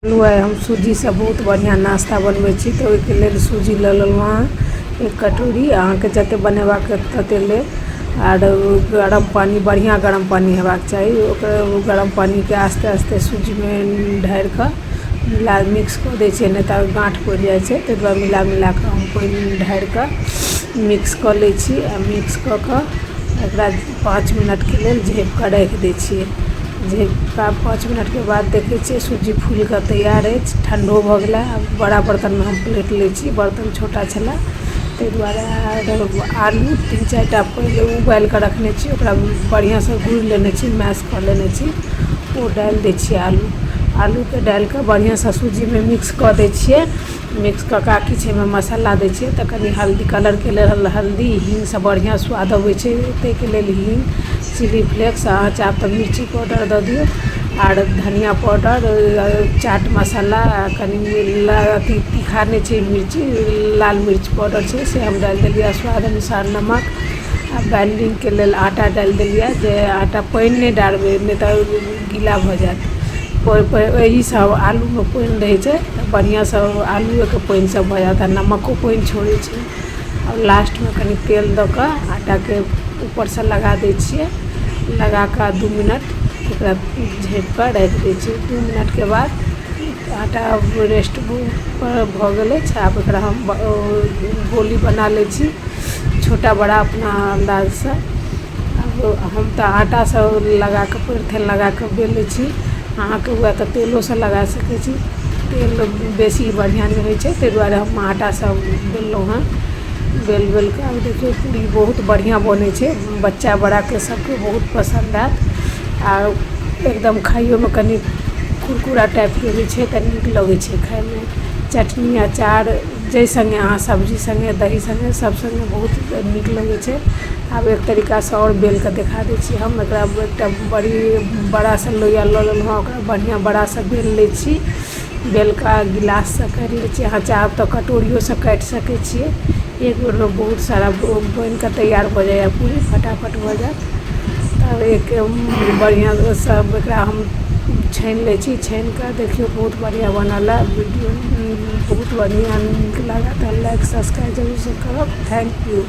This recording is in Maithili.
आइ हम सूजीसँ बहुत बढ़िआँ नाश्ता बनबै छी, तऽ ओहिके लेल सूजी लऽ लेलहुँ हँ एक कटोरी। अहाँके जतेक बनेबाक अइ ततेक लेब। आर गरम पानि, बढ़िआँ गरम पानि हेबाक चाही। ओकर गरम पानिके आस्ते आस्ते सूजीमे ढारि कऽ मिला, मिक्स कऽ दै छियै, नहि तऽ गाँठ पड़ि जाइ छै। ताहि दुआरे मिला मिला कऽ हम पानि ढारि कऽ मिक्स कऽ लै छी आ मिक्स कऽ कऽ एकरा 5 मिनटके लेल झाँपि कऽ राखि दै छियै। झाँपि 5 मिनटके बाद देखै छियै, सूजी फूलि कऽ तैयार अछि, ठण्डो भऽ गेलै। आब बड़ा बर्तनमे हम पलटि लै छी, बर्तन छोटा छलए ताहि दुआरे। आलू तीन चारि टा पहिले उबालि कऽ रखने छी, ओकरा बढ़िआँसँ गुड़ि लेने छी, मैश कऽ लेने छी, ओ डालि दै छियै आलू। आलूके डालि कऽ बढ़िआँसँ सूजीमे मिक्स कऽ दै छियै। मिक्स कऽ कऽ किछु एहिमे मसाला दै छियै, तऽ कनि हल्दी, कलरके लेल हल्दी, हींगसँ बढ़िआँ स्वाद अबै छै, ताहिके लेल हींग, चिली फ्लेक्स, अहाँ चाहब तऽ मिर्ची पाउडर दऽ दियौ, आर धनिया पाउडर, चाट मसाला, कनि अथी तीखा नहि छै मिर्ची, लाल मिर्च पाउडर छै, से हम डालि देलियै, स्वाद अनुसार नमक आ बाइंडिंगके लेल आटा डालि देलियै, जे आटा पानि नहि डालबै, नहि तऽ गीला भऽ जायत। एहिसँ आलूमे पानि रहै छै तऽ बढ़िआँसँ आलूएके पानि सभ भऽ जायत आ नमको पानि छोड़ै छै। आओर लास्टमे कनि तेल दऽ कऽ आटाके ऊपरसँ लगा दै छियै। लगा कऽ 2 मिनट ओकरा झाँपि कऽ राखि दै छियै। 2 मिनटके बाद आटा रेस्ट भऽ गेल अछि। आब एकरा हम गोली बना लै छी, छोटा बड़ा अपना अन्दाजसँ। आब हम तऽ आटासँ लगा कऽ, पोलिथिन लगा कऽ बेलै छी। अहाँके हुए तऽ तेलोसँ लगा सकै छी। तेल बेसी बढ़िआँ नहि होइ छै, ताहि दुआरे हम आटासँ बेललहुँ हँ। बेल बेल कऽ आब देखियौ, पूरी बहुत बढ़िआँ बनै छै। बच्चा बड़ाके सभके बहुत पसन्द आयत आ एकदम खाइयोमे कनि कुरकुरा टाइपके होइ छै, तऽ नीक लगै छै खाइमे। चटनी, अचार, जाहि सङ्गे अहाँ, सब्जी सङ्गे, दही सङ्गे, सभ सङ्गे बहुत नीक लगै छै। आब एक तरीकासँ आओर बेल कऽ देखा दै छी हम एकरा। एकटा बड़ी बड़ा सा लोइआ लऽ लेलहुँ हँ, ओकरा बढ़िआँ बड़ासँ बेल लै छी। बेल कऽ गिलाससँ काटि लै छी। अहाँ चाहब तऽ कटोरियोसँ काटि सकै छियै। एक बेरमे बहुत सारा बनि कऽ तैयार भऽ जाइए पूरी, फटाफट भऽ जायत। तब एक बढ़िआँसँ एकरा हम छानि लै छी। छानि कऽ देखियौ, बहुत बढ़िआँ बनल हए वीडियो। बहुत बढ़िआँ नीक लागत तऽ लाइक, सब्सक्राइब जरूरसँ करब। Thank you.